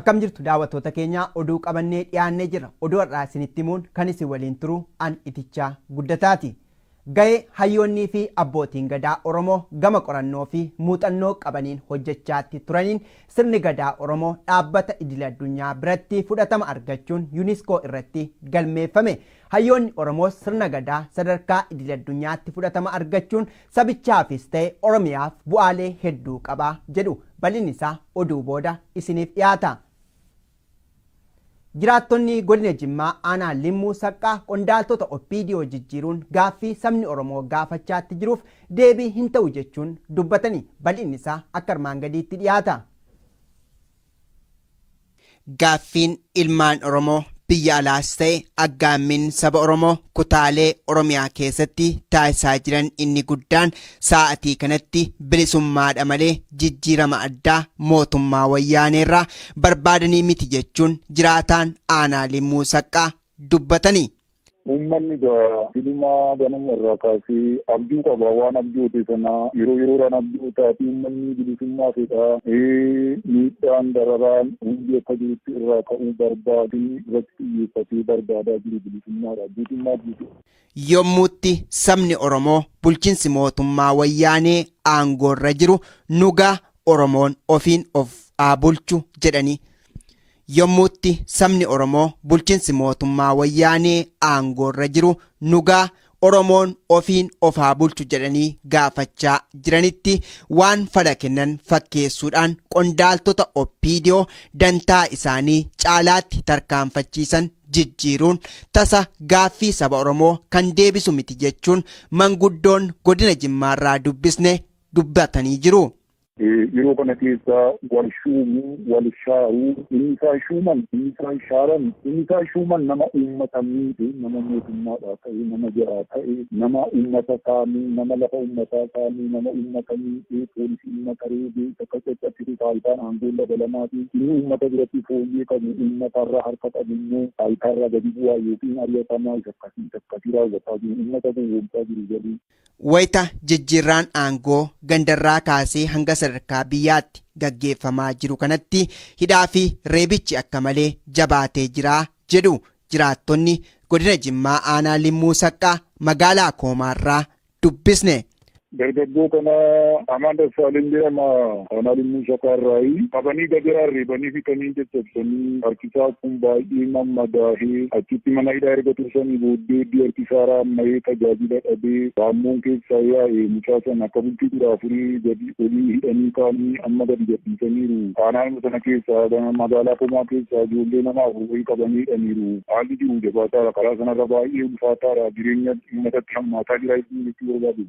Akkam jirtu daawwattoota keenya, oduu qabannee dhiyaannee jira. Oduu har'aa isinitti himuun kan isin waliin turu an Itichaa Guddataati. Gahee hayyoonnii fi abbootiin gadaa Oromoo gama qorannoo fi muuxannoo qabaniin hojjechaatti turaniin sirni gadaa Oromoo dhaabbata idil-addunyaa biratti fudhatama argachuun Yuuniskoo irratti galmeeffame. Hayyoonni Oromoos sirna gadaa sadarkaa idil-addunyaatti fudhatama argachuun sabichaafis ta'e Oromiyaaf bu'aalee hedduu qaba jedhu. Bal'inni isaa oduu booda isiniif dhiyaata. Jiraattonni godina Jimmaa aanaa Limmuu Saqqaa qondaaltota OPDO jijjiiruun gaaffii sabni Oromoo gaafachaatti jiruuf deebii hin ta'u jechuun dubbatani. Bal'inni isaa akka armaan gadiitti dhiyaata. Gaaffiin ilmaan Oromoo biyya alaas ta'e aggaammiin saba Oromoo kutaalee Oromiyaa keessatti taasisaa jiran inni guddaan saa'atii kanatti bilisummaadha malee jijjiirama addaa mootummaa Wayyaaneerraa barbaadanii miti jechuun jiraataan aanaa Limmuu Saqqaa dubbatani. Uummanni egaa silumaa ganama irraa kaasee abjuu qaba. Waan abjoote sana yeroo yeroodhaan abjootaati. Uummanni bilisummaa fedha. Miidhaan dararaan hundi akka jirutti irraa ka'uu barbaadu irratti xiyyeeffatee barbaadaa jiru bilisummaadha. Guutummaa guutuu. Yommuutti sabni Oromoo bulchinsi mootummaa Wayyaanee aangoorra jiru nugaa Oromoon ofiin of haa bulchu jedhanii Yommuutti sabni Oromoo bulchinsi mootummaa Wayyaanee aangoorra jiru nugaa Oromoon ofiin of haa bulchu jedhanii gaafachaa jiranitti waan fala kennan fakkeessuudhaan qondaaltota OPDO dantaa isaanii caalaatti tarkaanfachiisan jijjiiruun tasa gaaffii saba Oromoo kan deebisu miti jechuun manguddoon godina Jimmaarraa dubbisne dubbatanii jiru. Yeroo kana keessa wal shuumuu, wal shaaruu, inni isaan shuuman, inni isaan shaaran, inni isaan shuuman nama uummata miidhe, nama mootummaadhaa ta'e, nama jaraa ta'e, nama uummata saamee, nama lafa uummataa saamee, nama uummata miidhee, poolisii uummata reebee, akka caccabsitu taayitaan aangoon dabalamaa fi inni uummata biratti fooyyee qabu, uummatarraa harka qabu immoo taayitaarraa gadi bu'aa yookiin ari'atamaa isa akkasii isa akkasii raawwataa jiru, uummata gowwoomsaa jiru jarri. Wayita jijjiirraan aangoo gandarraa kaasee hanga sadarkaa biyyaatti gaggeeffamaa jiru kanatti hidhaa fi reebichi akka malee jabaatee jira jedhu jiraattonni godina Jimmaa aanaa Limmuu Saqqaa magaalaa Koomaarraa dubbisne. Dargaggoo kana Amaan Dassaaleny jedhama. Aanaa Limmuu Saqqaarraayi. Qabanii gajaraan reebanii fixanii caccabsanii harkisaa kun baay'ee mammadaahee achitti mana hidhaa erga tursanii booddee iddoo harkisaa raamma'ee tajaajila dhabee raammoon keessaa yaa'e mucaa sana akka bultii 14 gadi olii hidhanii kaanii amma gadi gadhiisaniiru. Aanaanuma sana keessaa magaalaa Komaa keessaa ijoollee nama 4 wayii qabanii hidhaniiru. Haalli jiru jabaataadha. Karaa sanarra baay'ee ulfaataadha. Jireenya uummatatti hammaataa jira jechuu barbaadu.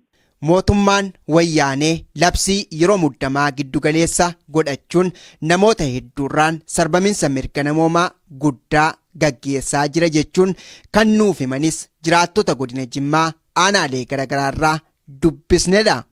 Mootummaan Wayyaanee labsii yeroo muddamaa giddugaleessa godhachuun namoota hedduurraan sarbaminsa mirga namoomaa guddaa gaggeessaa jira jechuun kan nuuf himanis jiraattota godina Jimmaa aanaalee garagaraarraa dubbisnedha.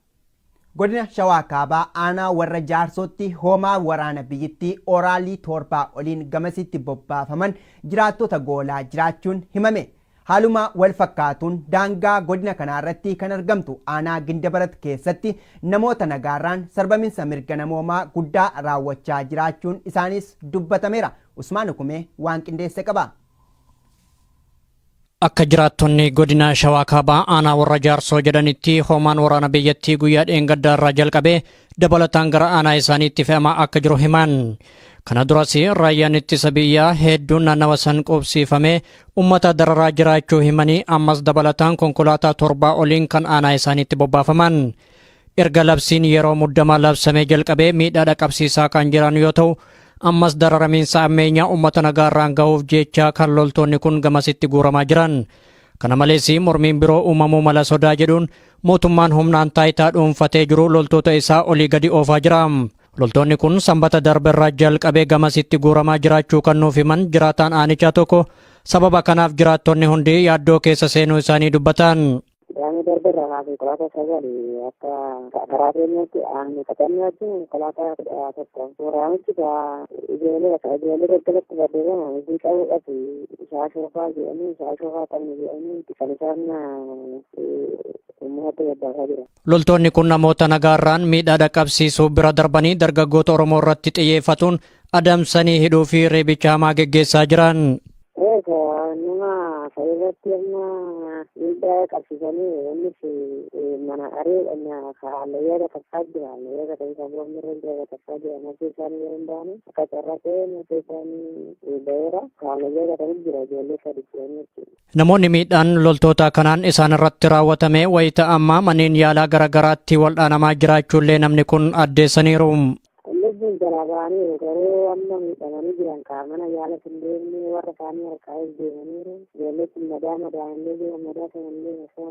Godina Shawaa Kaabaa aanaa Warra Jaarsootti hoomaa waraana biyyittii Oraalii toorbaa oliin gamasitti bobbaafaman jiraattota goolaa jiraachuun himame. Haaluma wal fakkaatuun daangaa godina kanaarratti kan argamtu aanaa Gindabarat keessatti namoota nagaarraan sarbaminsa mirga namoomaa guddaa raawwachaa jiraachuun isaaniis dubbatameera. Usmaan Hukumee waan qindeesse qaba. Akka jiraattonni godina Shawaa Kaabaa aanaa Warra Jaarsoo jedhanitti hoomaan waraana biyyattii guyyaa dheengaddaa irraa jalqabee dabalataan gara aanaa isaaniitti fe'amaa akka jiru himan. Kana duras raayyaan ittisa biyyaa hedduun naannawa san qubsiifamee ummata dararaa jiraachuu himanii ammas dabalataan konkolaataa torbaa oliin kan aanaa isaaniitti bobbaafaman. Erga labsiin yeroo muddamaa labsamee jalqabee miidhaa dhaqabsiisaa kan jiran yoo ta'u ammas dararamiinsa ammeenyaa ummata nagaarraan gahuuf jecha kan loltoonni kun gamasitti guuramaa jiran. Kana malees mormiin biroo uumamuu mala sodaa jedhuun mootummaan humnaan taayitaa dhuunfatee jiru loltoota isaa olii gadi oofaa jira. Loltoonni kun Sanbata darbe irraa jalqabee gamasitti guuramaa jiraachuu kan nuuf himan jiraataan aanichaa tokko sababa kanaaf jiraattonni hundi yaaddoo keessa seenuu isaanii dubbatan. Qidaamee darbe irraa kaasee konkolaataa 9 akka karaa keenyatti aannu qaxannee wajjin konkolaataa 11. Raamichi ijoollee bakka ijoollee daggalatti barreeffama hojii qabuudhaaf isaa shoofaa jedhanii isaa shoofaa qabnu jedhanii kan isaan uummatatti gabbaasaa jiran. Loltoonni kun namoota nagaarraan miidhaa dhaqqabsiisuu bira darbanii dargaggoota Oromoo irratti xiyyeeffatuun adamsanii hidhuu fi reebicha hamaa geggeessaa jiran. Egaa nama irratti amma miidhaa qabsiisanii innis mana aree hallayyaa gataffaa jira. Hallayyaa gataffaa boomni irra jira gataffaa jira. Nafsi isaanii yeroo hin akka carraa ta'e nafsi isaanii ba'eera. Hallayyaa gatanii jira ijoollee sadi jedhanii jechuudha. Namoonni miidhaan loltoota kanaan isaan irratti raawwatame wayita ammaa manneen yaalaa garaagaraatti waldhaanamaa jiraachuullee namni kun addeessaniiru. Lubbuun jalaa ba'aniiru, garuu amma miidhamanii jiran mana yaala hin deemne, warra isaanii harkaa deemaniiru. Ijoollee kun madaa madaa'anii jiran, madaa sanallee osoo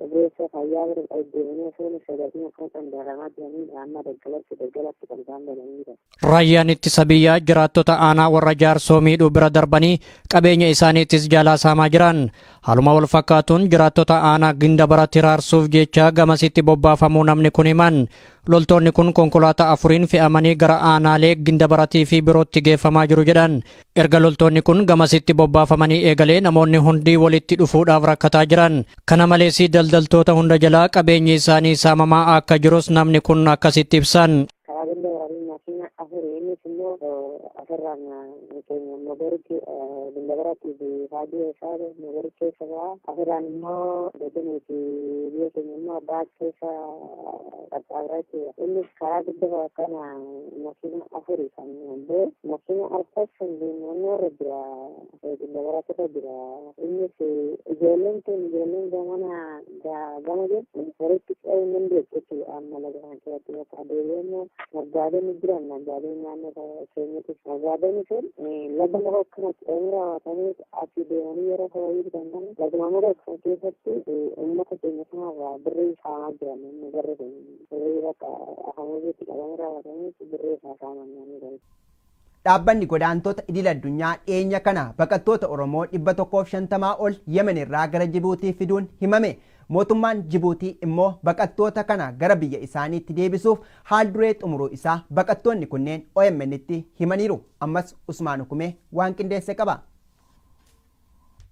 ogeessa fayyaa bira deemanii osoo hin sodaatin akka qandaaramaa jiranidha. Amma daggalatti kan isaan galanii jiran. Raayyaan ittisa biyyaa jiraattota aanaa Warra Jaarsoo miidhuu bira darbanii qabeenya isaaniittis jalaa saamaa jiran. Haaluma wal fakkaatuun jiraattota aanaa Gindabaratti raarsuuf jecha gamasitti bobbaafamuu namni kun himan. Loltoonni kun konkolaataa afuriin fe'amanii gara aanaalee Gindabaratii fi birootti geeffamaa jiru jedhan. Erga loltoonni kun gamasitti bobbaafamanii eegalee namoonni hundi walitti dhufuudhaaf rakkataa jiran. Kana malees daldaltoota hunda jalaa qabeenyi isaanii saamamaa akka jirus namni kun akkasitti ibsan. Karaa Gindabaratti makiina afuri, innis immoo asirraan keenya Mogoritti Gindabaratti fi Faajii isaa Mogori keessa ba'a. Asirraan immoo Dajanee fi biyya keenya immoo Abbaa keessa qaxxaamuraa jechuudha. Innis karaa Gindabara kana makiina afuri kan ba'e, makiina arfas kan naannoo irra jira, Gindabaratti irra jira. Innis ijoolleen tun ijoolleen gamana gama jirtu walitti ce'uu hin dandeessu jechuudha. Amma laga kana keessatti bakka deebi'ee immoo naggaadonni jiran, naggaadonni naannoo keenyatti naggaadonni sun laga muka kana ce'anii raawwatanii asii deemanii yeroo hooyii bitan kana laguma muka kana keessatti uummata keenya kanarraa birrii saamaa jiran. Inni garri kun birrii bakka afamuuziitti qabanii raawwatanii birrii isaa saaman naannoo kanatti. Dhaabbanni godaantota idil addunyaa dhiyeenya kana baqattoota Oromoo 150 ol Yemen irraa gara Jibuutii fiduun himame. Mootummaan Jibuutii immoo baqattoota kana gara biyya isaaniitti deebisuuf haal duree xumuruu isaa baqattoonni kunneen OMN'tti himaniiru. Ammas Usmaan Hukumee waan qindeesse qaba.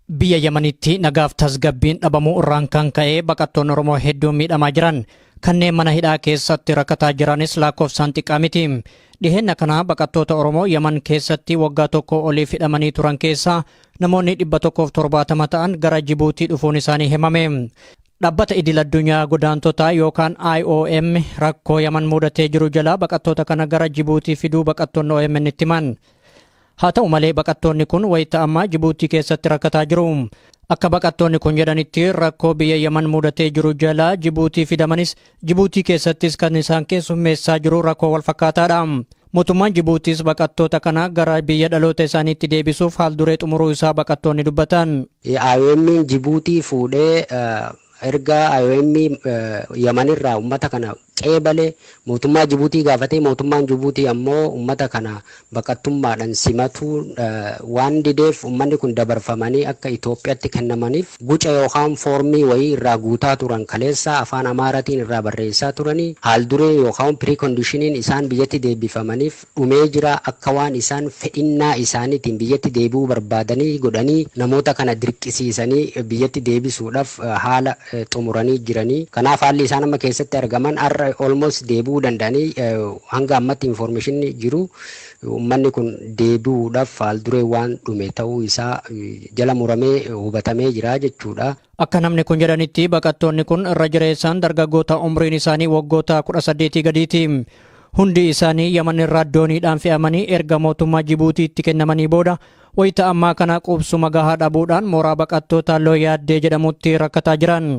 Biyya Yemenitti nagaaf tasgabbiin dhabamuu irraan kan ka'e baqattoonni Oromoo hedduun miidhamaa jiran. Kanneen mana hidhaa keessatti rakkataa jiranis lakkoofsaan xiqqaa miti. Dhiheenna kana baqattoota Oromoo Yemen keessatti waggaa tokko oliif hidhamanii turan keessaa namoonni 170 ta'an gara Jibuutii dhufuun isaanii himame. Dhaabbata idil addunyaa godaantotaa yookaan IOM rakkoo Yemen mudatee jiru jalaa baqattoota kana gara Jibuutii fiduu baqattoonni OMN itti himan. Haa ta'u malee baqattoonni kun wayita ammaa Jibuutii keessatti rakkataa jiru. Akka baqattoonni kun jedhanitti rakkoo biyya Yemen mudatee jiru jalaa Jibuutii fidamanis Jibuutii keessattis kan isaan keessummeessaa jiru rakkoo wal fakkaataadha. Mootummaan Jibuutiis baqattoota kana gara biyya dhaloota isaaniitti deebisuuf haal duree xumuruu isaa baqattoonni dubbatan. IOM Jibuutii fuudhee erga IOM Yemenirraa uummata kana qeebale mootummaa Jibuutii gaafatee, mootummaan Jibuutii ammoo uummata kana baqattummaadhaan simatuu waan dideef uummanni kun dabarfamanii akka Itoophiyaatti kennamaniif guca yookaan foormii wayii irraa guutaa turan, kaleessa afaan Amaaraatiin irraa barreessaa turanii. Haal duree yookaan precondition isaan biyyatti deebifamaniif dhumee jira. Akka waan isaan fedhinnaa isaaniitiin biyyatti deebi'uu barbaadanii godhanii namoota kana dirqisiisanii biyyatti deebisuudhaaf haala xumuranii jiranii. Kanaaf haalli isaan amma keessatti argaman har'a almost deebi'uu danda'anii, hanga ammatti information jiru uummanni kun deebi'uudhaaf haal duree waan dhume ta'uu isaa jala muramee hubatamee jira jechuudha. Akka namni kun jedhanitti baqattoonni kun irra jireessaan dargaggoota umriin isaanii waggoota 18 gadiiti. Hundi isaanii Yaman irraa dooniidhaan fe'amanii erga mootummaa Jibuutiitti kennamanii booda wayita ammaa kana qubsuma gahaa dhabuudhaan mooraa baqattoota Looyaaddee jedhamutti rakkataa jiran.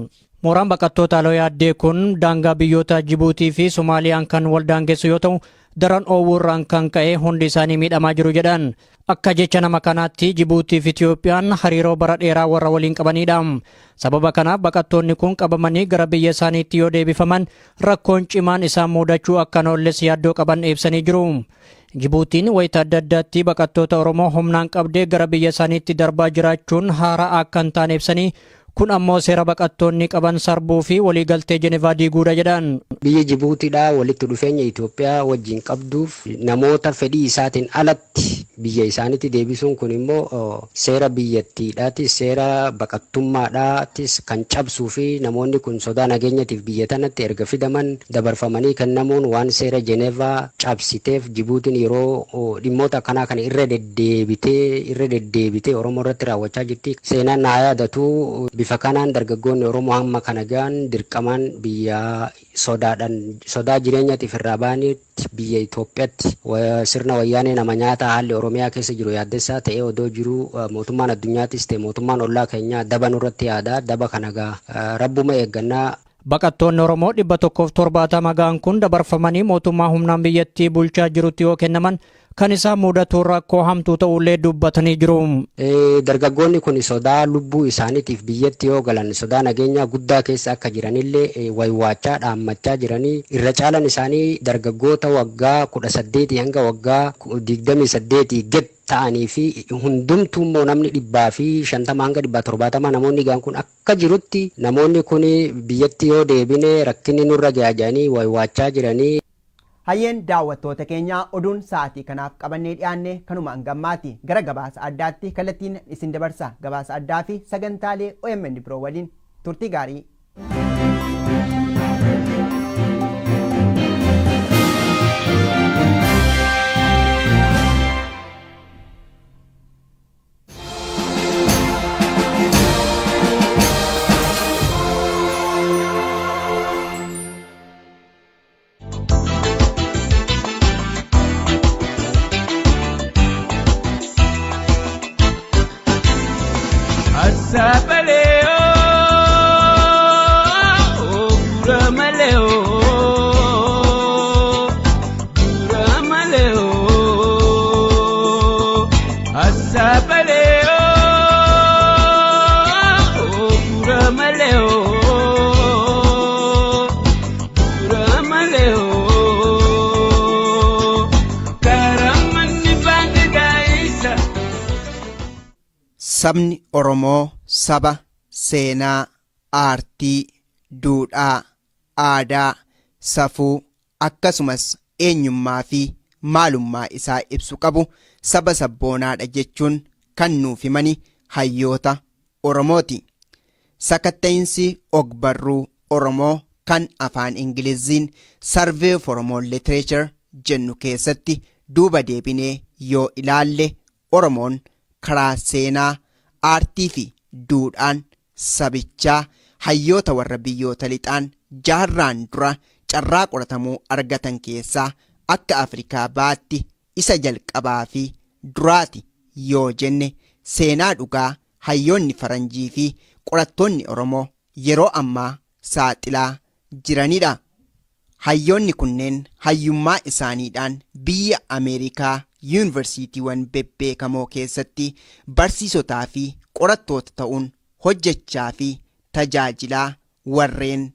Mooraan baqattoota Looyaaddee kun daangaa biyyoota Jibuutii fi Somaaliyaan kan wal daangessu yoo ta'u, daran oowwuurraan kan ka'e hundi isaanii miidhamaa jiru jedhan. Akka jecha nama kanaatti Jibuutii fi Itiyoophiyaan hariiroo bara dheeraa warra waliin qabanidha. Sababa kanaaf baqattoonni kun qabamanii gara biyya isaaniitti yoo deebifaman rakkoon cimaan isaan mudachuu akka hin oolles yaaddoo qaban ibsanii jiru. Jibuutiin wayita adda addaatti baqattoota Oromoo humnaan qabdee gara biyya isaaniitti darbaa jiraachuun haaraa akka hin taane ibsanii, Kun ammoo seera baqattoonni qaban sarbuu fi waliigaltee Jenevaa diiguudha jedhan. Biyya Jibuutiidhaa walitti dhufeenya Itoophiyaa wajjin qabduuf namoota fedhii isaatiin alatti biyya isaaniitti deebisuun kun immoo seera biyyattiidhaatis seera baqattummaadhaatis kan cabsuu fi namoonni kun sodaa nageenyatiif biyya tanatti erga fidaman dabarfamanii kennamuun waan seera Jenevaa cabsiteef Jibuutiin yeroo dhimmoota akkanaa kana irra deddeebitee Oromoo irratti raawwachaa jirti. Seenaan naa yaadatu bifa kanaan dargaggoonni Oromoo hamma kana gahan dirqamaan biyya sodaadhaan sodaa jireenyaatiif irraa ba'anitti biyya Itoophiyaatti sirna wayyaanee nama nyaata haalli Oromiyaa keessa jiru yaaddessaa ta'ee odoo jiru mootummaan addunyaattis ta'e mootummaan ollaa keenyaa daba nurratti yaada daba kana gaa rabbuma eeggannaa. Baqattoonni Oromoo 170 ga'an kun dabarfamanii mootummaa humnaan biyyattii bulchaa jirutti yoo kennaman kan isaan mudatu rakkoo hamtuu ta'ullee dubbatanii jiru. Dargaggoonni kun sodaa lubbuu isaaniitiif biyyatti yoo galan sodaa nageenyaa guddaa keessa akka jiranillee waywaachaa dhaammachaa jiranii irra caalan isaanii dargaggoota waggaa 18 hanga waggaa 28 gad ta'anii fi hundumtuu immoo namni 150 hanga 170 namoonni gaan kun akka jirutti namoonni kun biyyatti yoo deebine rakkinni nurra ga'a jedhanii waywaachaa jiranii. Hayyeen daawwattoota keenyaa, oduun sa'aatii kanaaf qabannee dhiyaanne kanuma hangammaati. Gara gabaasa addaatti kallattiin isin dabarsa. Gabaasa addaa fi sagantaalee OMN biroo waliin turtii gaarii. Asabaleo, guramaleo, guramaleo. Asabaleo, guramaleo, guramaleo. Karamani bangaisa. Sabni Oromoo saba seenaa, aartii, duudhaa, aadaa, safuu akkasumas eenyummaa fi maalummaa isaa ibsu qabu saba sabboonaadha jechuun kan nuuf himani hayyoota Oromooti. Sakatta'insi ogbarruu Oromoo kan afaan Ingiliziin Survey of Oromo Literature jennu keessatti duuba deebinee yoo ilaalle, Oromoon karaa seenaa, aartii fi duudhaan sabichaa hayyoota warra biyyoota lixaan jaarraan dura carraa qoratamuu argatan keessaa akka Afrikaa baatti isa jalqabaa fi duraati yoo jenne, seenaa dhugaa hayyoonni faranjii fi qorattoonni Oromoo yeroo ammaa saaxilaa jiranidha. Hayyoonni kunneen hayyummaa isaaniidhaan biyya Ameerikaa yuunivarsiitiiwwan bebbeekamoo keessatti barsiisotaa fi qorattoota ta'uun hojjechaa fi tajaajilaa warreen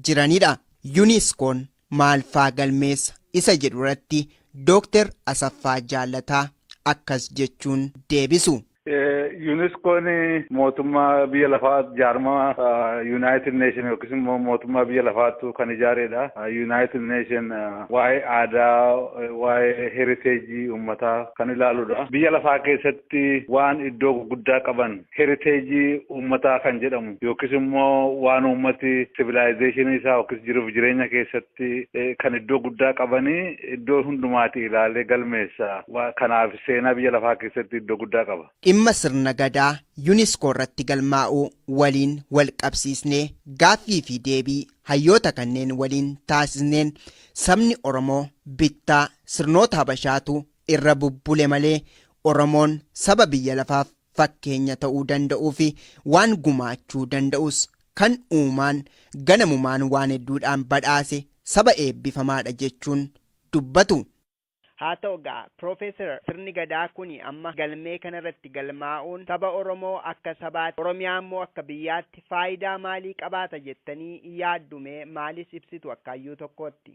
jiranidha. Yuuniskoon maalfaa galmeessa isa jedhu irratti Dooktar Asaffaa Jaallataa akkas jechuun deebisu. Yuuniskoon mootummaa biyya lafaa jaarmaa United Nation yookiis immoo mootummaa biyya lafaatu kan ijaaredha. United Nation waa'ee aadaa, waa'ee heritage uummataa kan ilaaludha. Biyya lafaa keessatti waan iddoo gurguddaa qaban heritage uummataa kan jedhamu yookiis immoo waan uummati civilization isaa yookiis jiruuf jireenya keessatti kan iddoo guddaa qabanii iddoo hundumaati ilaalee galmeessa. Kanaaf seenaa biyya lafaa keessatti iddoo guddaa qaba. Dhimma sirna gadaa Yuuniskoo irratti galmaa'uu waliin wal qabsiisnee gaaffii fi deebii hayyoota kanneen waliin taasisneen, sabni Oromoo bittaa sirnoota Habashaatu irra bubbule malee Oromoon saba biyya lafaaf fakkeenya ta'uu danda'uu fi waan gumaachuu danda'us kan uumaan ganamumaan waan hedduudhaan badhaase saba eebbifamaadha jechuun dubbatu. Haa ta'u egaa Piroofeesar, sirni gadaa kun amma galmee kanarratti galmaa'uun saba Oromoo akka sabaatti, Oromiyaa immoo akka biyyaatti faayidaa maalii qabaata jettanii yaaddume? Maalis ibsitu akka hayyuu tokkootti?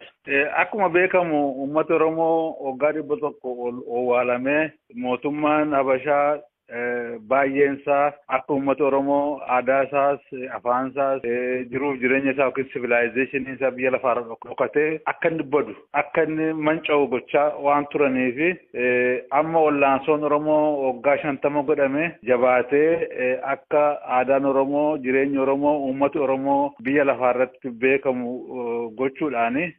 Akkuma beekamu uummata Oromoo waggaa 100 ol owwaalamee mootummaan Habashaa Baay'een isaa akka uummata Oromoo aadaa isaas, afaan isaas, jiruuf jireenya isaa yookiin civilization isaa biyya lafaarra dhokatee akka inni badu, akka inni manca'u gochaa waan turaniifi, amma wallaansoon Oromoo waggaa 50 godhame jabaatee akka aadaan Oromoo, jireenyi Oromoo, uummati Oromoo biyya lafaarratti beekamu gochuudhaani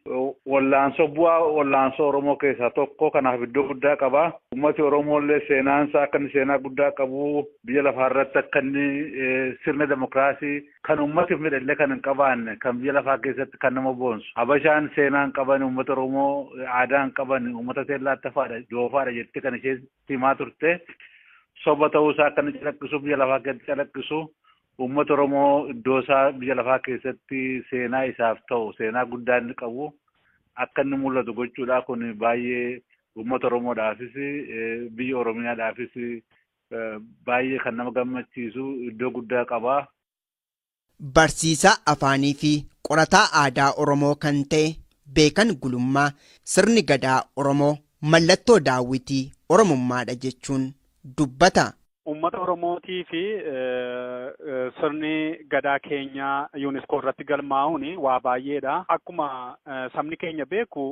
wallaansoo bu'aa wallaansoo Oromoo keessaa tokko, kanaaf iddoo guddaa qaba. Uummati Oromoo illee seenaan isaa akka inni seenaa guddaa qabu, biyya lafaarratti akka inni sirna demokiraasii kan uummatiif midhallee kan hin qabaanne, kan biyya lafaa keessatti kan nama boonsu. Habashaan seenaa hin qaban, uummata Oromoo aadaa hin qaban, uummata teellaattafaadha, doofaadha jettee kan isheen himaa turte. Soba ta'uusaa akka inni calaqqisu, biyya lafaa keessatti calaqqisu, uummata Oromoo iddoo isaa biyya lafaa keessatti seenaa isaaf ta'u, seenaa guddaa inni qabu akka inni mul'atu gochuudha. Kun baay'ee uummata Oromoodhaafis, biyya Oromiyaadhaafis baay'ee kan nama gammachiisu, iddoo guddaa qaba. Barsiisaa afaanii fi qorataa aadaa Oromoo kan ta'e Beekan Gulummaa sirni gadaa Oromoo mallattoo daawwitii Oromummaadha jechuun dubbata. Uummata Oromootii fi sirni gadaa keenyaa UNESCO irratti galmaa'uun waa baay'eedha. Akkuma sabni keenya beeku,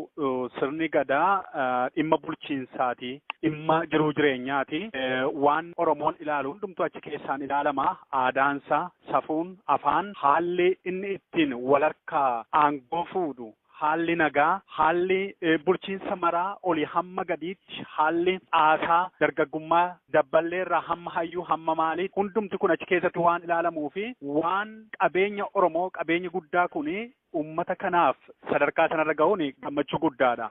sirni gadaa dhimma bulchiinsaati, dhimma jiruu jireenyaati. Waan Oromoon ilaalu hundumtuu achi keessaan ilaalama. Aadaansaa, safuun, afaan, haalli inni ittiin walharkaa aangoo fuudhu, haalli nagaa, haalli bulchiinsa maraa olii hamma gadiitti, haalli aasaa dargaggummaa dabballeerraa hamma hayyuu hamma maalii, hundumti kun achi keessatti waan ilaalamuu fi waan qabeenya Oromoo, qabeenya guddaa kun uummata kanaaf sadarkaa sanarra ga'uun gammachuu guddaadha.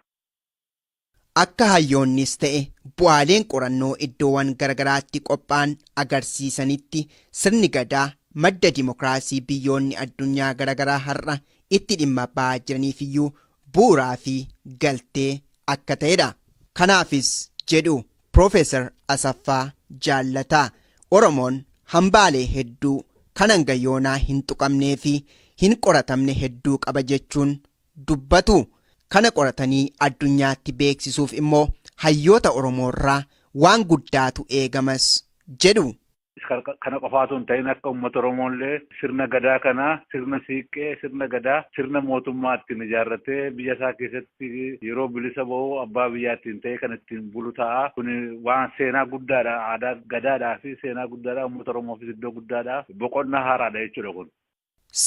Akka hayyoonnis ta'e bu'aaleen qorannoo iddoowwan garagaraatti qophaa'an agarsiisanitti, sirni gadaa madda dimokiraasii biyyoonni addunyaa garagaraa har'a itti dhimma ba'aa jiraniifiyyuu bu'uuraa fi galtee akka ta'edha. Kanaafis jedhu Piroofeesar Asaffaa Jaallataa, Oromoon hambaalee hedduu kan hanga yoonaa hin tuqamnee fi hin qoratamne hedduu qaba jechuun dubbatu. Kana qoratanii addunyaatti beeksisuuf immoo hayyoota Oromoorraa waan guddaatu eegamas jedhu. Kana qofaatu hin ta'in, akka uummata Oromoo illee sirna gadaa kana, sirna siiqqee, sirna gadaa, sirna mootummaa ittiin ijaarratee biyya isaa keessatti yeroo bilisa ba'u abbaa biyyaa ittiin ta'e kan ittiin bulu ta'a. Kun waan seenaa guddaadha. Aadaa gadaadhaa fi seenaa guddaadha. Uummata Oromoofis iddoo guddaadha. Boqonnaa haaraadha jechuudha kun.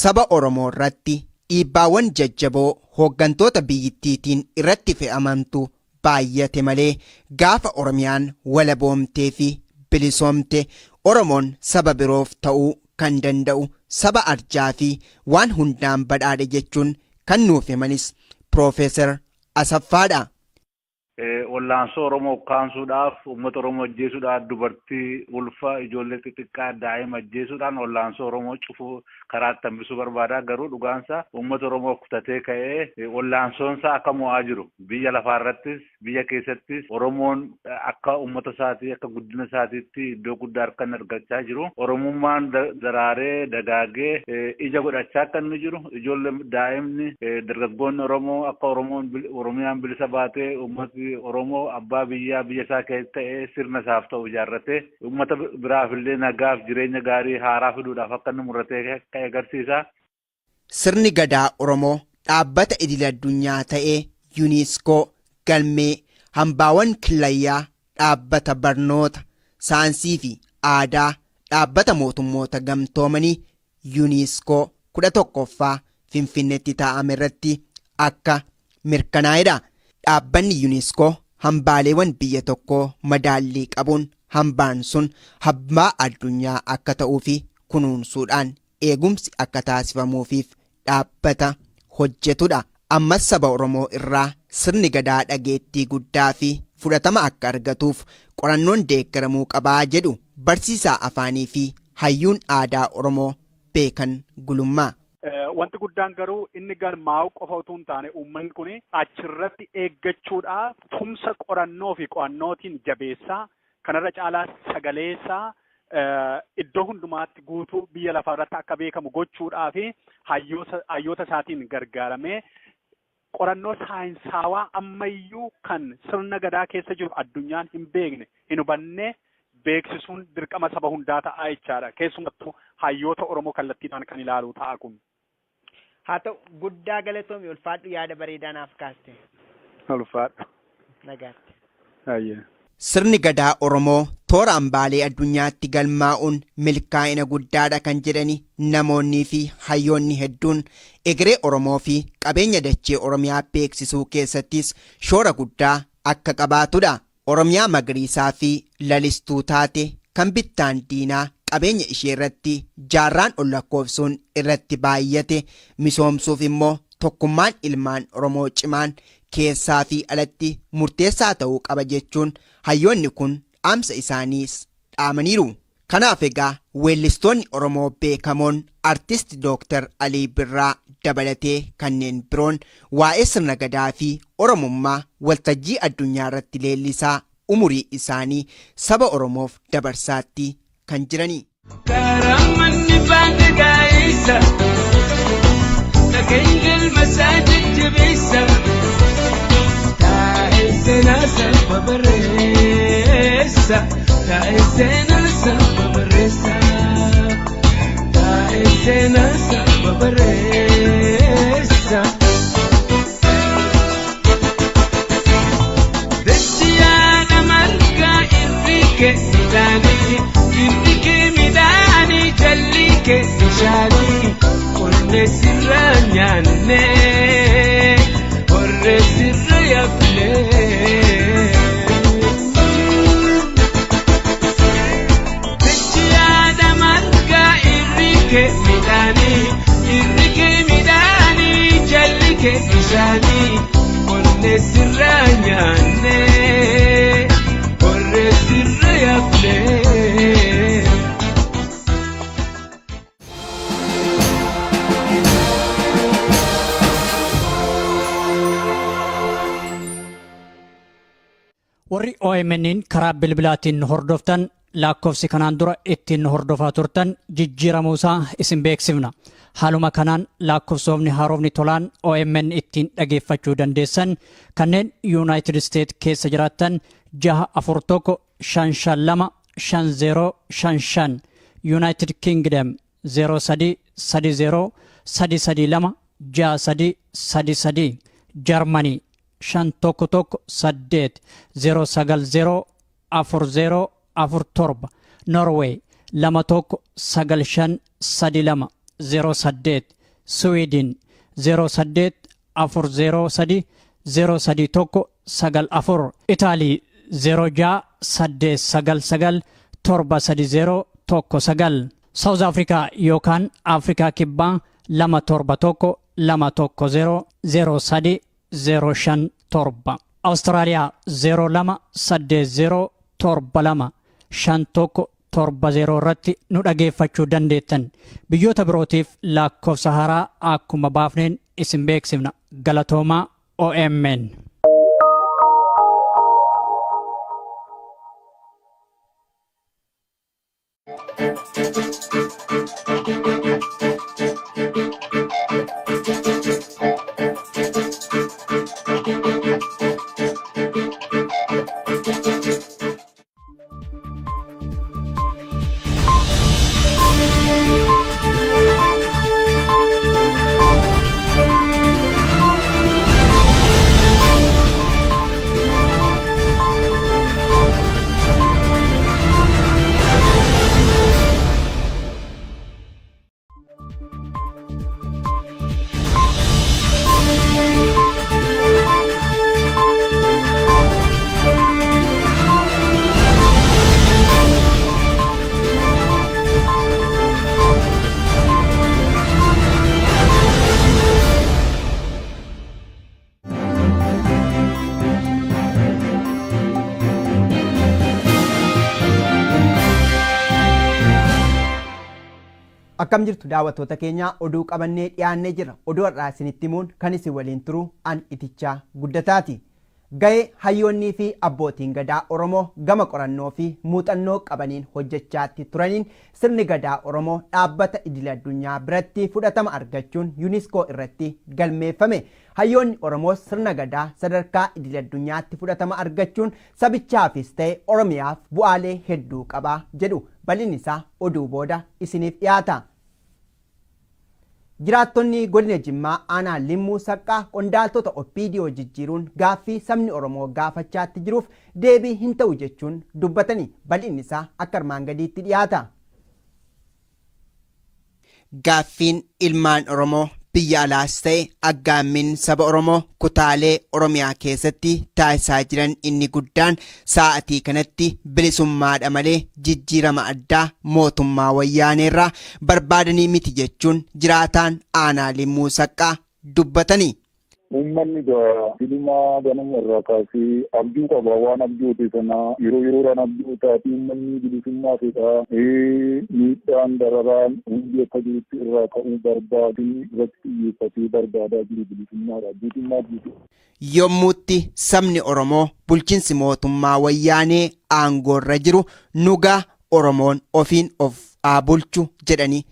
Saba Oromoo irratti dhiibbaawwan jajjaboo hooggantoota biyyittiitiin irratti fe'amantu baay'ate malee, gaafa Oromiyaan walaboomtee fi bilisoomte Oromoon saba biroof ta'uu kan danda'u saba arjaa fi waan hundaan badhaadhe jechuun kan nuuf himanis Piroofeesar Asaffaadha. Wallaansoo Oromoo ukkaamsuudhaaf, uummata Oromoo ajjeesuudhaaf, dubartii ulfa, ijoollee xixiqqaa, daa'ima ajjeesuudhaan wallaansoo Oromoo cufuu, karaatti hambisuu barbaada. Garuu dhugaansa uummata Oromoo kutatee ka'ee wallaansoonsaa akka mo'aa jiru, biyya lafaarrattis biyya keessattis Oromoon akka uummata isaatii, akka guddina isaatiitti iddoo guddaa harkan argachaa jiru. Oromummaan daraaree dagaagee ija godhachaa akka inni jiru, ijoollee, daa'imni, dargaggoonni Oromoo akka Oromoon Oromiyaan bilisa baatee uummati Oromoo abbaa biyyaa biyya isaa keessa ta'ee sirna isaaf ta'u ijaarratee uummata biraaf illee nagaaf jireenya gaarii haaraa fiduudhaaf akka inni murratee ka'e agarsiisa. Sirni gadaa Oromoo dhaabbata idil addunyaa ta'ee UNESCO galmee hambaawwan killayyaa dhaabbata barnoota, saayinsii fi aadaa dhaabbata mootummoota gamtoomanii UNESCO 11ffaa Finfinneetti taa'ame irratti akka mirkanaa'edha. Dhaabbanni UNESCO hambaaleewwan biyya tokkoo madaallii qabuun hambaan sun hambaa addunyaa akka ta'uu fi kunuunsuudhaan eegumsi akka taasifamuufiif dhaabbata hojjetudha. Ammas saba Oromoo irraa sirni gadaa dhageettii guddaa fi fudhatama akka argatuuf qorannoon deeggaramuu qabaa jedhu barsiisaa afaanii fi hayyuun aadaa Oromoo Beekan Gulummaa. Wanti guddaan garuu inni galmaa'u qofa utuu hin taane, uummanni kun achirratti eeggachuudhaaf tumsa qorannoo fi qo'annootiin jabeessaa, kanarra caalaa sagaleessaa iddoo hundumaatti guutuu biyya lafaa irratti akka beekamu gochuudhaa fi hayyoota isaatiin gargaaramee qorannoo saayinsaawaa ammayyuu kan sirna gadaa keessa jiru addunyaan hin beekne, hin hubanne Beeksisuun dirqama saba hundaa ta'a jechaadha. Keessumattuu hayyoota Oromoo kallattiidhaan kan ilaalu ta'a kun. Haa ta'u, guddaa galatoomi, ulfaadhu, yaada bareedaa naaf kaaste. Ulfaadhu. Nagaatti. Hayyee. Sirni gadaa Oromoo toora hambaalee addunyaatti galmaa'uun milkaa'ina guddaadha kan jedhani namoonnii fi hayyoonni hedduun, egeree Oromoo fi qabeenya dachee Oromiyaa beeksisuu keessattis shoora guddaa akka qabaatudha. Oromiyaa magariisaa fi lalistuu taate kan bittaan diinaa qabeenya ishee irratti jaarraan ol lakkoofsuun irratti baayyate misoomsuuf immoo tokkummaan ilmaan Oromoo cimaan keessaa fi alatti murteessaa ta'uu qaba jechuun hayyoonni kun dhaamsa isaaniis dhaamaniiru. Kanaaf egaa weellistoonni Oromoo beekamoon Artist Dooktar Alii Birraa dabalatee kanneen biroon waa'ee sirna Gadaa fi Oromummaa waltajjii addunyaa irratti leellisaa umurii isaanii saba Oromoof dabarsaatti kan jirani. Karamanni baate gaa'isa, dhageenyi ilma isaa jajjabeessa. Taa'ee seenaa saba barreessa, taa'ee seenaa saba barreessa, taa'ee seenaa saba barreessa. Dachiyaadha margaa irri kee midhaanii, irri kee midhaanii, jalli kee bishaanii. Qonnee sirra nyaannee, horree sirra yaafnee. Dachiyaadha margaa irri kee midhaanii, irri kee midhaanii, jalli kee bishaanii. Qonnee sirra nyaannee, horree sirra yaafnee. Warri OMN'n karaa bilbilaatiin nu hordoftan, lakkoofsi kanaan dura ittiin nu hordofaa turtan jijjiiramuusaa isin beeksifna. Haaluma kanaan lakkoofsoofni haarofni tolaan OMN ittiin dhageeffachuu dandeessan, kanneen United States keessa jiraattan 641 552 5055, United Kingdom 03 30 332 63 33, Germany 5 1 1 8 0 9 0 4 0 4 7, Norway 2 1 9 5 3 2 0 8, Sweden 0 8 4 0 3 0 3 1 9 4, Itaalii 0 6 8 9 9 7 3 0 1 9, South Africa yookaan Afrikaa Kibbaa 2 7 1 2 1 0 0 3 0 5 7, Awustiraaliyaa 0 2 8 0 7 2 5 1 7 0 irratti nu dhageeffachuu dandeettan. Biyyoota birootiif lakkoofsa haaraa akkuma baafneen isin beeksifna. Galatoomaa, OMN. Akkam jirtu daawwattoota keenya? Oduu qabannee dhiyaannee jira. Oduu har'aa isinitti himuun kan isin waliin turu an Itichaa Guddataati. Ga'ee hayyoonnii fi abbootiin gadaa Oromoo gama qorannoo fi muuxannoo qabaniin hojjechaatti turaniin sirni gadaa Oromoo dhaabbata idil addunyaa biratti fudhatama argachuun UNESCO irratti galmeeffame. Hayyoonni Oromoos sirna gadaa sadarkaa idil addunyaatti fudhatama argachuun sabichaafis ta'e Oromiyaaf bu'aalee hedduu qaba jedhu. Bal'inni isaa oduu booda isiniif dhiyaata. Jiraattonni godina Jimmaa aanaa Limmuu Saqqaa qondaaltota OPDO jijjiiruun gaaffii sabni Oromoo gaafachaatti jiruuf deebii hin ta'u jechuun dubbatanii bal'inni isaa akka armaan gadiitti dhiyaata. Gaaffiin ilmaan Oromoo biyya alaas ta'e aggaammiin saba Oromoo kutaalee Oromiyaa keessatti taasisaa jiran inni guddaan sa'atii kanatti bilisummaadha malee jijjiirama addaa mootummaa wayyaaneerraa barbaadanii miti jechuun jiraataan aanaa Limmuu Saqqaa dubbatanii. Uummanni egaa silumaa ganama irraa kaasee abjuu qaba. Waan abjoote sana yeroo yeroodhaan abjootaa fi uummanni bilisummaa fedha. Miidhaan dararaan hundi akka jirutti irraa ka'uu barbaadu irratti xiyyeeffatee barbaadaa jiru bilisummaadha. Guutummaa guutuu. Yommuutti sabni Oromoo bulchiinsi mootummaa wayyaanee aangoorra jiru nugaa Oromoon ofiin of haa bulchu jedhanii.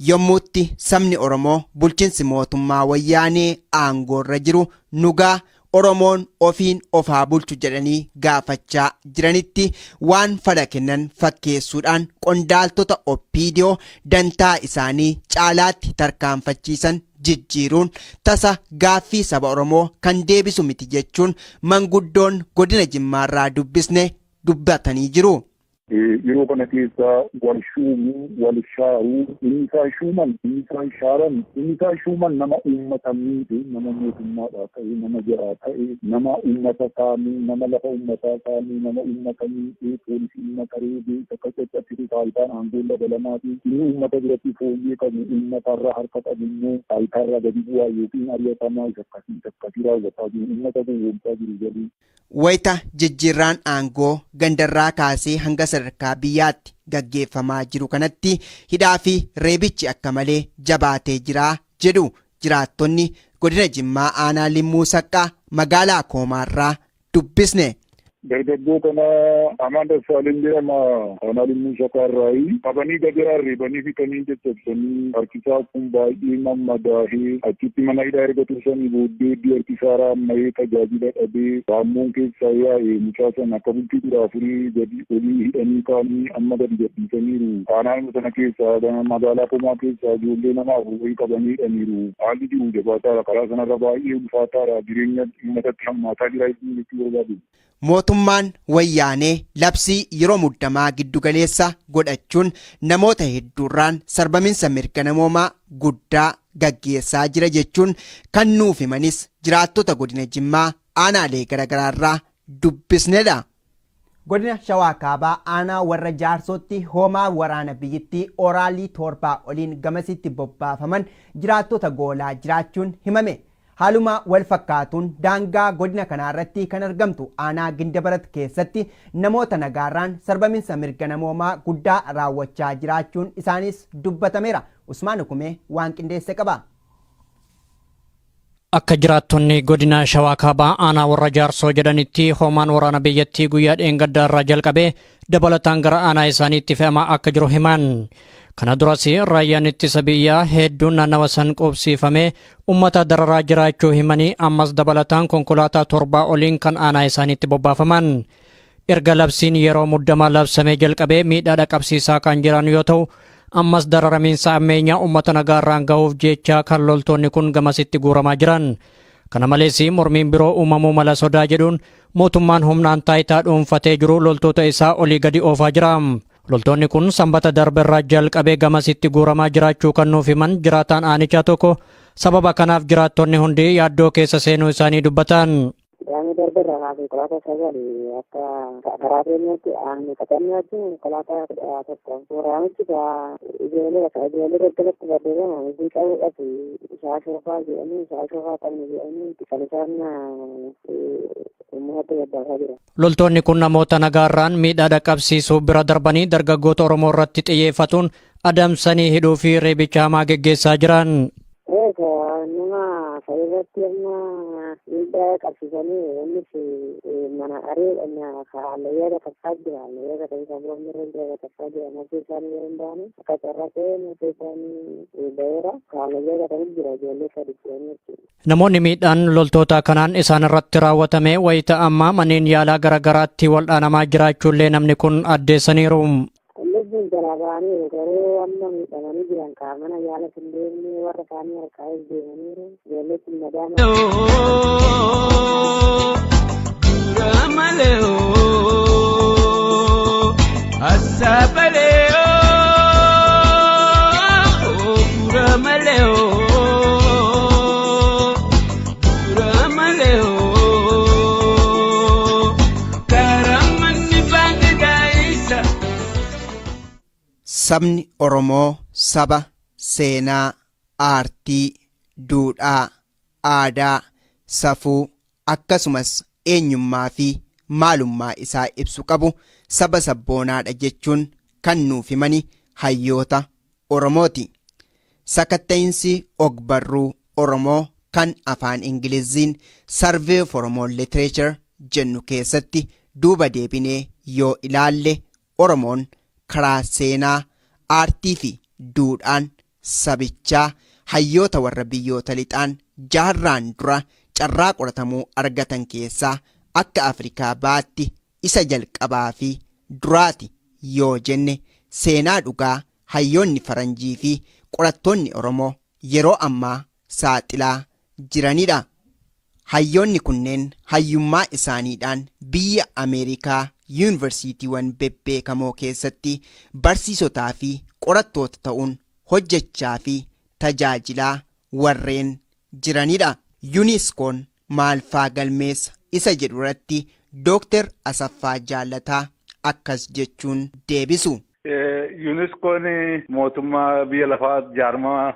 Yommuutti sabni Oromoo bulchiinsi mootummaa wayyaanee aangoorra jiru nugaa Oromoon ofiin of haa bulchu jedhanii gaafachaa jiranitti waan fala kennan fakkeessuudhaan qondaaltota OPDO dantaa isaanii caalaatti tarkaanfachiisan jijjiiruun tasa gaaffii saba Oromoo kan deebisu miti jechuun manguddoon godina Jimmaarraa dubbisne dubbatanii jiru. Yeroo kana keessa wal shuumuu, wal shaaruu, inni isaan shuuman, inni isaan shaaran, inni isaan shuuman nama uummata miidhe, nama mootummaadhaa ta'e, nama jaraa ta'e, nama uummata saamee, nama lafa uummataa saamee, nama uummata miidhee, poolisii uummata reebee, takka caccabsitu taayitaan aangoon dabalamaa fi inni uummata biratti fooyyee qabu uummatarraa harka qabu immoo taayitaarraa gadi bu'aa yookiin ari'atamaa isa akkasii isa akkasii raawwataa jiru, uummata gowwoomsaa jiru jedhu. Wayita jijjiirraan aangoo gandarraa kaasee hanga sadarkaa biyyaatti gaggeeffamaa jiru kanatti hidhaa fi reebichi akka malee jabaatee jira jedhu jiraattonni godina Jimmaa aanaa Limmuu Saqqaa magaalaa Koomaarraa dubbisne. Dargaggoo kana Amaan Dassaaleny jedhama. Aanaa Limmuu Saqqaarraayi. Qabanii gajaraan reebanii fixanii caccabsanii harkisaa kun baay'ee mammadaahee achitti mana hidhaa erga tursanii booddee iddoo harkisaa raamma'ee tajaajila dhabee raammoon keessaa yaa'e mucaa sana akka bultii 14 gadi olii hidhanii kaanii amma gadi gadhiisaniiru. Aanaa sana keessaa magaalaa Komaa keessaa ijoollee nama 4 wayii qabanii hidhaniiru. Haalli jiru jabaataadha. Karaa sanarra baay'ee ulfaataadha. Jireenya uummatatti hammaataa jira jechuu barbaadu. Mootummaan wayyaanee labsii yeroo muddamaa giddugaleessa godhachuun namoota hedduurraan sarbaminsa mirga namoomaa guddaa gaggeessaa jira jechuun kan nuuf himanis jiraattota godina Jimmaa aanaalee garaagaraarraa dubbisnedha. Godina Shawaa Kaabaa aanaa warra Jaarsootti hoomaa waraana biyyittii Oraalii 7 oliin gamasitti bobbaafaman jiraattota goolaa jiraachuun himame. Haaluma wal fakkaatuun daangaa godina kanaarratti kan argamtu aanaa Gindabarat keessatti namoota nagaarraan sarbaminsa mirga namoomaa guddaa raawwachaa jiraachuun isaanis dubbatameera. Usmaan Hukumee waan qindeesse qaba. Akka jiraattonni godina Shawaa Kaabaa aanaa warra Jaarsoo jedhanitti hoomaan waraana biyyattii guyyaa dheengaddaa irraa jalqabee dabalataan gara aanaa isaaniitti fe'amaa akka jiru himan. Kana duras raayyaan ittisa biyyaa hedduun naannawa san qubsiifamee uummata dararaa jiraachuu himanii ammas dabalataan konkolaataa 7 oliin kan aanaa isaaniitti bobbaafaman. Erga labsiin yeroo muddamaa labsamee jalqabee miidhaa dhaqqabsiisaa kan jiran yoo ta'u ammas dararamiinsa ammeenyaa uummata nagaarraan gahuuf jecha kan loltoonni kun gamasitti guuramaa jiran. Kana malees mormiin biroo uumamuu mala sodaa jedhuun mootummaan humnaan taayitaa dhuunfatee jiru loltoota isaa olii gadi oofaa jira. Loltoonni kun sanbata darberraa jalqabee gamasitti guuramaa jiraachuu kan nuuf himan jiraataan aanichaa tokko sababa kanaaf jiraattonni hundi yaaddoo keessa seenuu isaanii dubbatan. Qaamni darberraa kaasee konkolaataa 9 akka karaa keenyatti aannu qaxannee wajjin konkolaataa 11 waraanichi ijoollee ijoollee daddabatti barreeffama hojii qabuudhaaf isaa shoofaa jedhanii isaa shoofaa qabne jedhanii kan isaan uummatatti gabbaasaa jiran. Loltoonni kun namoota nagaarraan miidhaa dhaqqabsiisuu bira darbanii dargaggoota Oromoo irratti xiyyeeffatuun adamsanii hidhuu fi reebicha hamaa geggeessaa jiran. Eega nama fayyadatti amma Miidhaa qabsiisanii innis mana aree hallayyaa gataffaa jira. Hallayyaa gataffaa boomni irra jira gataffaa jira. Nafsi isaanii yeroo hin baane akka carraa ta'e nafsi isaanii ba'eera. Hallayyaa gatanii jira ijoollee sadi jiranii jechuudha. Namoonni miidhaan loltoota kanaan isaan irratti raawwatame wayita ammaa manneen yaalaa garaagaraatti waldhaanamaa jiraachuullee namni kun addeessaniiru. Lubbuun jalaa ba'anii garuu amma miidhamanii jiran mana yaala hin deemne warra isaanii harkaa deemaniiru. Ijoollee kun madaama. Dura malee asaabalee dura malee dura malee karamanni baangaisa. Sabni Oromoo saba seenaa, aartii, duudhaa, aadaa, safuu akkasumas eenyummaa fi maalummaa isaa ibsu qabu saba sabboonaadha jechuun kan nuuf himani hayyoota Oromooti. Sakatta'insi ogbarruu Oromoo kan afaan Ingiliziin Survey of Oromo Literature jennu keessatti duuba deebinee yoo ilaalle Oromoon karaa seenaa, aartii fi duudhaan sabichaa hayyoota warra biyyoota lixaan jaarraan dura carraa qoratamuu argatan keessaa akka Afrikaa baatti isa jalqabaa fi duraati yoo jenne seenaa dhugaa hayyoonni faranjii fi qorattoonni Oromoo yeroo ammaa saaxilaa jiranidha. Hayyoonni kunneen hayyummaa isaaniidhaan biyya Ameerikaa yuunivarsiitiiwwan bebbeekamoo keessatti barsiisotaa fi qorattoota ta'uun hojjechaa fi tajaajilaa warreen jiranidha. Yuuniskoon maal faa galmeessa isa jedhu irratti Dooktar Asaffaa Jaallataa akkas jechuun deebisu. Yuuniskoon mootummaa biyya lafaa jaarmaa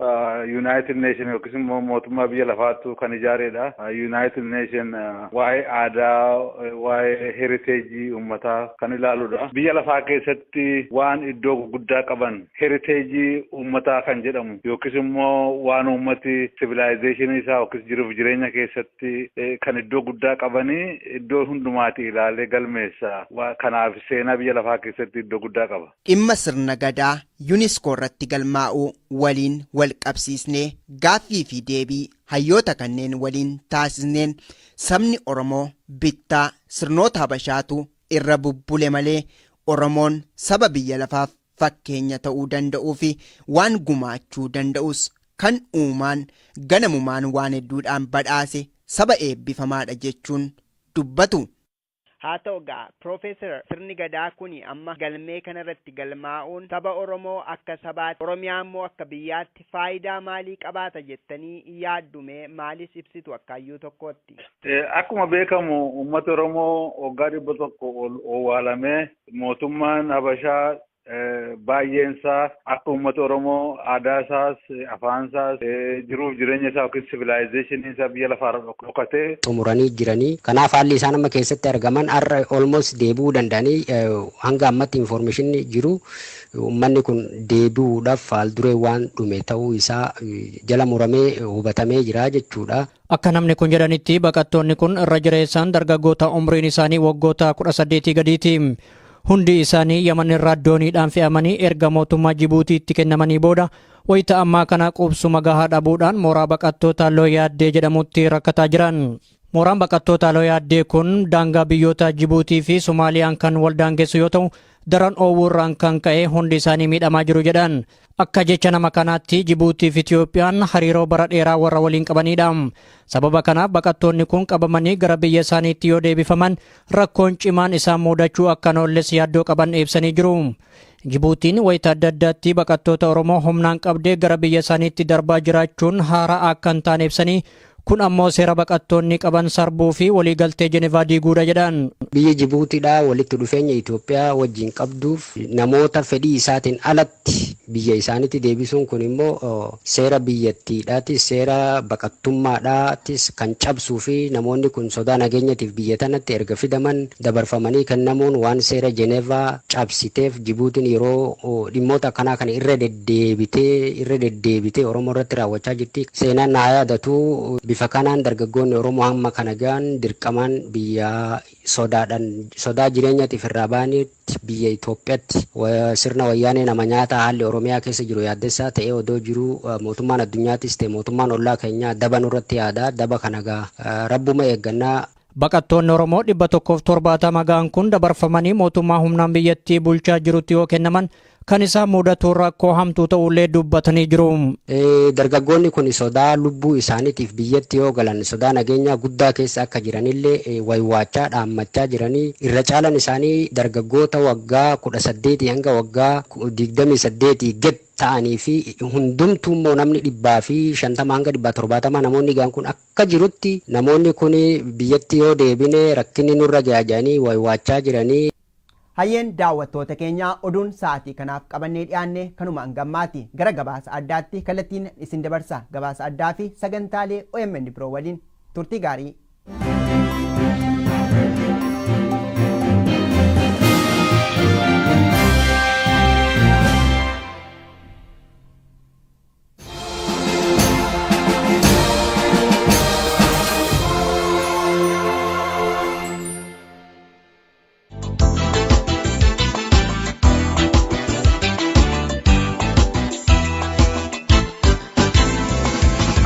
United Nation yookiis immoo mootummaa biyya lafaattu kan ijaaredha. United Nation waa'ee aadaa, waa'ee heritage uummataa kan ilaaludha. Biyya lafaa keessatti waan iddoo gurguddaa qaban heritage uummataa kan jedhamu yookiis immoo waan uummati civilization isaa yookiis jiruuf jireenya keessatti kan iddoo guddaa qabanii iddoo hundumaati ilaalee galmeessa. Kanaaf seenaa biyya lafaa keessatti iddoo guddaa qaba. Dhimma sirna gadaa Yuuniskoo irratti galmaa'uu waliin wal qabsiisnee gaaffii fi deebii hayyoota kanneen waliin taasisneen sabni Oromoo bittaa sirnoota Habashaatu irra bubbule malee Oromoon saba biyya lafaaf fakkeenya ta'uu danda'uu fi waan gumaachuu danda'us kan uumaan ganamumaan waan hedduudhaan badhaase saba eebbifamaadha jechuun dubbatu. Haa ta'u egaa Piroofeesar, sirni gadaa kun amma galmee kanarratti galmaa'uun saba Oromoo akka sabaatti, Oromiyaa immoo akka biyyaatti faayidaa maalii qabaata jettanii yaaddume, maalis ibsitu akka hayyuu tokkootti? Akkuma beekamu uummata Oromoo waggaa 100 ol owwaalamee mootummaan Habashaa baay'een isaa akka uummata Oromoo aadaa isaas, afaan isaas, jiruuf jireenya isaa yookiin civilization isaa biyya lafaarra dhokatee xumuranii jiranii. Kanaaf haalli isaan amma keessatti argaman har'a almost deebi'uu danda'anii hanga ammatti information jiru uummanni kun deebi'uudhaaf haal duree waan dhume ta'uu isaa jala muramee hubatamee jira jechuudha. Akka namni kun jedhanitti baqattoonni kun irra jireessaan dargaggoota umriin isaanii waggoota 18 gadiiti. Hundi isaanii Yaman irraa dooniidhaan fe'amanii erga mootummaa Jibuutiitti kennamanii booda wayita ammaa kana qubsuma gahaa dhabuudhaan mooraa baqattoota Looyaaddee jedhamutti rakkataa jiran. Mooraan baqattoota Looyaaddee kun daangaa biyyoota Jibuutii fi Somaaliyaan kan wal daangessu yoo ta'u, daran oowwuurraan kan ka'e hundi isaanii miidhamaa jiru jedhan. Akka jecha nama kanaatti Jibuutii fi Itiyoophiyaan hariiroo bara dheeraa warra waliin qabanidha. Sababa kanaaf baqattoonni kun qabamanii gara biyya isaaniitti yoo deebifaman rakkoon cimaan isaan mudachuu akka hin oolles yaaddoo qaban ibsanii jiru. Jibuutiin wayita adda addaatti baqattoota Oromoo humnaan qabdee gara biyya isaaniitti darbaa jiraachuun haaraa akka hin taane ibsanii, kun ammoo seera baqattoonni qaban sarbuu fi waliigaltee Jenevaa diiguudha jedhan. Biyya Jibuutiidhaa walitti dhufeenya Itoophiyaa wajjin qabduuf namoota fedhii isaatiin alatti biyya isaaniitti deebisuun kun immoo seera biyyattiidhaatis seera baqattummaadhaatis kan cabsuu fi namoonni kun sodaa nageenyatiif biyya tanatti erga fidaman dabarfamanii kennamuun waan seera Jenevaa cabsiteef Jibuutiin yeroo dhimmoota akkanaa kana irra deddeebitee Oromoo irratti raawwachaa jirti. Seenaan naa yaadatu bifa Bifa kanaan dargaggoonni Oromoo hamma kana gahan dirqamaan biyya sodaadhaan sodaa jireenyaatiif irraa ba'anitti biyya Itoophiyaatti sirna wayyaanee nama nyaata haalli Oromiyaa keessa jiru yaaddessaa ta'ee odoo jiru mootummaan addunyaattis ta'e mootummaan ollaa keenyaa daba nurratti yaada daba kana gaa rabbuma eeggannaa. Baqattoonni Oromoo 170 ga'an kun dabarfamanii mootummaa humnaan biyyattii bulchaa jirutti yoo kennaman kan isaan mudatu rakkoo hamtuu ta'ullee dubbatanii jiru. Dargaggoonni kun sodaa lubbuu isaaniitiif biyyatti yoo galan sodaa nageenyaa guddaa keessa akka jiranillee waywaachaa dhaammachaa jiranii irra caalan isaanii dargaggoota waggaa 18 hanga waggaa 28 gad ta'anii fi hundumtuu immoo namni 150 hanga 170 namoonni gaan kun akka jirutti namoonni kun biyyatti yoo deebine rakkinni nurra ga'a jedhanii waywaachaa jiranii. Hayyeen daawwattoota keenyaa, oduun sa'aatii kanaaf qabannee dhiyaanne kanuma hangammaati. Gara gabaasa addaatti kallattiin isin dabarsa. Gabaasa addaa fi sagantaalee OMN biroo waliin turtii gaarii.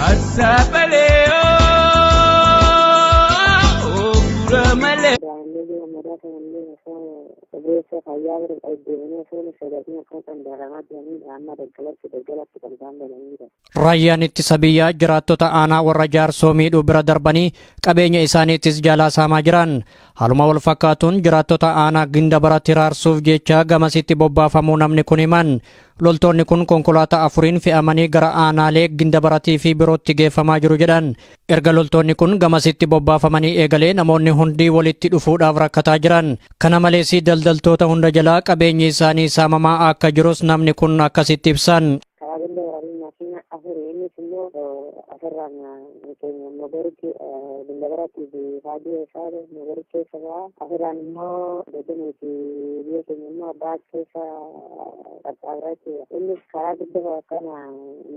Asaabalee ooo malee. Daa'imni madaa kanallee osoo ogeessa fayyaa bira deemanii osoo hin sodaatin akka qandaaramaa jiranii amma daggalatti daggalatti kan isaan galanii jiran. Raayyaan ittisa biyyaa jiraattota aanaa warra jaarsoo miidhuu bira darbanii qabeenya isaaniittis jalaa saamaa jiran. Haaluma wal fakkaatuun jiraattota aanaa Gindabarat hiraarsuuf jecha gamasitti bobbaafamuu namni kun himan. Loltoonni kun konkolaataa afuriin fe'amanii gara aanaalee Gindabaratii fi birootti geeffamaa jiru jedhan. Erga loltoonni kun gamasitti bobbaafamanii eegalee namoonni hundi walitti dhufuudhaaf rakkataa jiran. Kana malees daldaltoota hunda jalaa qabeenyi isaanii saamamaa akka jirus namni kun akkasitti ibsan. Karaa ganda waraabbii makiina afur, innis immoo asirraan keenya mogoritti Gindabaratti fi Faajii isaa mogori keessa ba'a. Asirraan immoo Dajanee fi biyya keenya immoo abbaa keessa qaxxaamuraa jechuudha. Innis karaa guddaa kana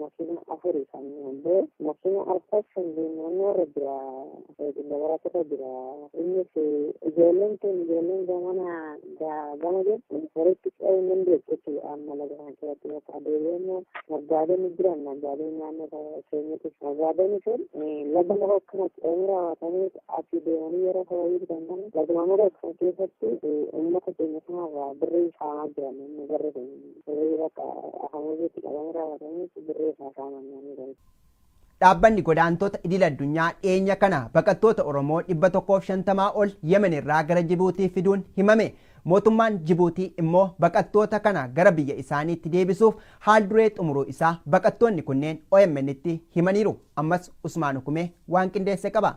makiina afuri kan ba'e, makiina arfas kan naannoo irra jira, Gindabaratti irra jira. Innis ijoolleen tun ijoolleen gamana gama jirtu walitti ce'uu hin dandeessu jechuudha. Amma laga kana keessatti bakka deebi'ee immoo naggaadonni jiran, naggaadonni naannoo keenyatti naggaadonni sun laga muka akkana ce'anii raawwatanii asii deemanii yeroo hooyii bitan kana laguma muka kana keessatti uummata keenya kanarraa birrii saamaa jiran. Inni barri kun birrii bakka afamuuziitti qabanii raawwatanii birrii isaa saaman naannoo kanatti. Dhaabbanni godaantota idil addunyaa dhiyeenya kana baqattoota Oromoo 150 ol Yemen irraa gara Jibuutii fiduun himame. Mootummaan Jibuutii immoo baqattoota kana gara biyya isaaniitti deebisuuf haal duree xumuruu isaa baqattoonni kunneen OMN'tti himaniiru. Ammas Usmaan Hukumee waan qindeesse qaba.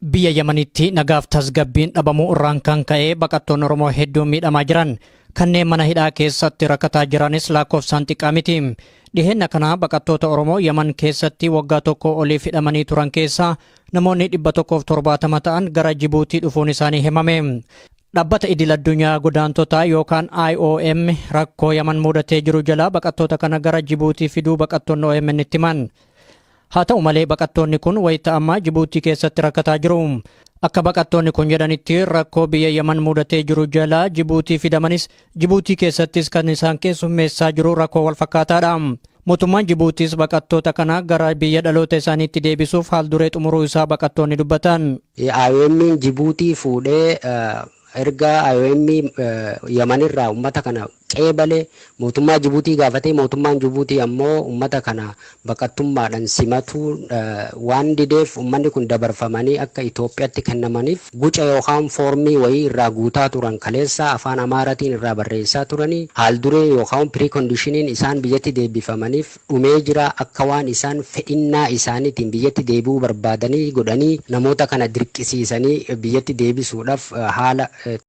Biyya Yamanitti nagaaf tasgabbiin dhabamuu irraan kan ka'e baqattoonni Oromoo hedduun miidhamaa jiran. Kanneen mana hidhaa keessatti rakkataa jiranis lakkoofsaan xiqqaa miti. Dhiheenna kana baqattoota Oromoo Yaman keessatti waggaa tokko oliif hidhamanii turan keessaa namoonni 170 ta'an gara Jibuutii dhufuun isaanii himame. Dhaabbata idil addunyaa godaantotaa yookaan IOM rakkoo Yaman mudatee jiru jalaa baqattoota kana gara Jibuutii fiduu baqattoonni OMN itti himan. Haa ta'u malee baqattoonni kun wayita ammaa Jibuutii keessatti rakkataa jiru. Akka baqattoonni kun jedhanitti rakkoo biyya Yaman mudatee jiru jalaa Jibuutii fidamanis Jibuutii keessattis kan isaan keessummeessaa jiru rakkoo wal fakkaataadha. Mootummaan Jibuutiis baqattoota kana gara biyya dhaloota isaaniitti deebisuuf haal duree xumuruu isaa baqattoonni dubbatan. IOM Jibuutii fuudhee erga IOM Yamanirraa uummata kana qeebale mootummaa Jibuutii gaafatee mootummaan Jibuutii ammoo uummata kana baqattummaadhaan simatuu waan dideef uummanni kun dabarfamanii akka Itoophiyaatti kennamaniif guca yookaan foormii wayii irraa guutaa turan, kaleessa afaan Amaaraatiin irraa barreessaa turanii haal duree yookaan precondition iin isaan biyyatti deebifamaniif dhumee jira. Akka waan isaan fedhinnaa isaaniitiin biyyatti deebi'uu barbaadanii godhanii namoota kana dirqisiisanii biyyatti deebisuudhaaf haala